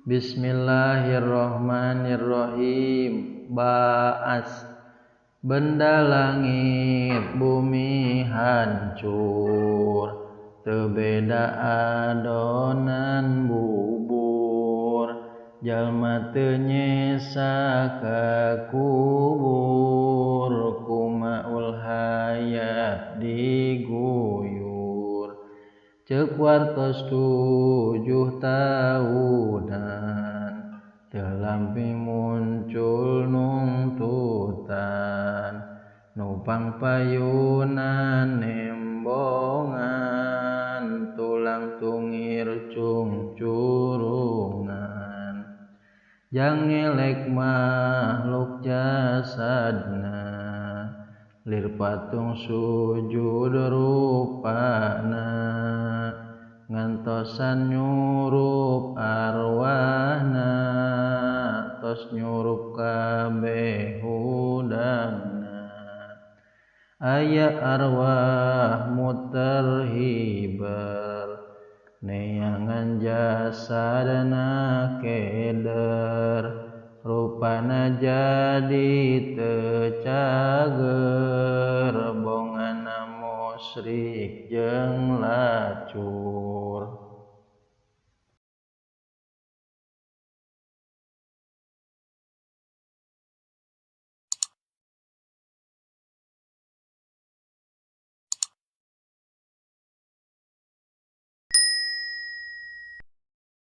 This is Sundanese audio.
Bismillahirrahmanirrahim. Baas benda langit bumi hancur, teu beda adonan bubur, jalma teu nyesa ka kubur, kumaul hayat diguyur. Ceuk wartos 7 tahunan, teu lampi muncul nungtutan, nupang payunan nembongan, tulang tungir cungcurungan, jang ngelek makhluk jasadna, lir patung sujud rupana, ngantosan nyurup arwahna, tos nyurup kabeh hudangna. Aya arwah muter hiber, neangan jasadna keder, rupana jadi teu cager, bongana musyrik jeung lacur.